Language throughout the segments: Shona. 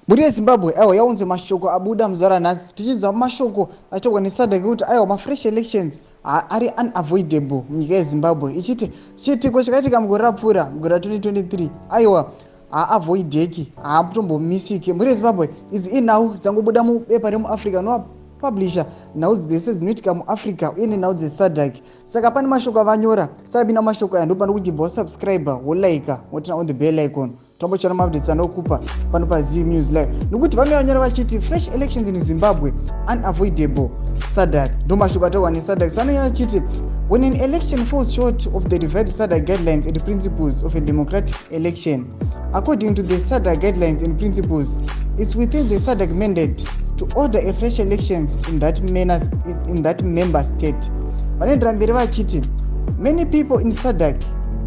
Mhuri yeZimbabwe, aiwa, yaunze mashoko abuda muzuva ranhasi, tichinzwa mashoko achitorwa neSADC ekuti aiwa, mafresh elections ari unavoidable munyika yeZimbabwe, ichiti chiitiko chakaitika mugore rapfuura, mugore ra2023, aiwa, haavoideki, haatombomisiki. Mhuri yeZimbabwe, idzi inhau dzangobuda mubepa remuAfrica novapublisha nhau dzese dzinoitika muAfrica uye nenhau dzeSADC. Saka pane mashoko avanyora. Sarapinda mashoko aya, ndopano kuti bva wasubscribe, wolike, woturn on the bell icon, tombochana maupdates anokupa pano paZim News Live, nokuti vanonyora vachiti "Fresh elections in Zimbabwe unavoidable, SADC". Ndo mashoko ataurwa neSADC. Sanonyora vachiti, "When an election falls short of the revised SADC guidelines and principles of a democratic election according to the SADC guidelines and principles, it's within the SADC mandate to order a fresh elections in that member state." Vanoendera mberi vachiti, "Many people in SADC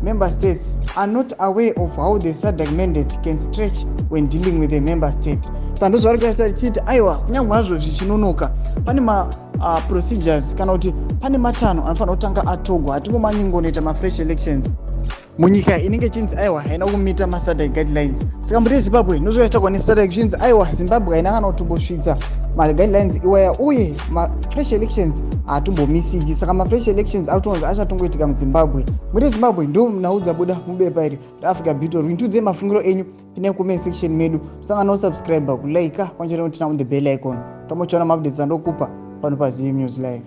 member states are not aware of how the SADC mandate can stretch when dealing with a member state." Saka ndozvavari kuita tichiti aiwa, kunyange hazvo zvichinonoka, pane maprocedures kana kuti pane matanho anofanira kutanga atogwa. Hatingomanyi mafresh elections munyika inenge ichinzi aiwa, haina kumita maSADC guidelines. Saka mhuri yeZimbabwe, ndozvaitagwa neSADC, zvichinzi aiwa, Zimbabwe haina kana kutombosvitsa maguidelines iwaya, uye mafresh elections haatombomisiki. Saka mafresh elections akutonzi achatongoitika muZimbabwe. Mhuri yeZimbabwe, ndo nhau dzabuda mubepa iri reAfrica Beauty. Rintiudzei mafungiro enyu pine comment section medu. Tusangana nosubscribe, kulike, kwanchera kuturn on the bell icon, tombochiona maupdates andokupa pano paZim News Live.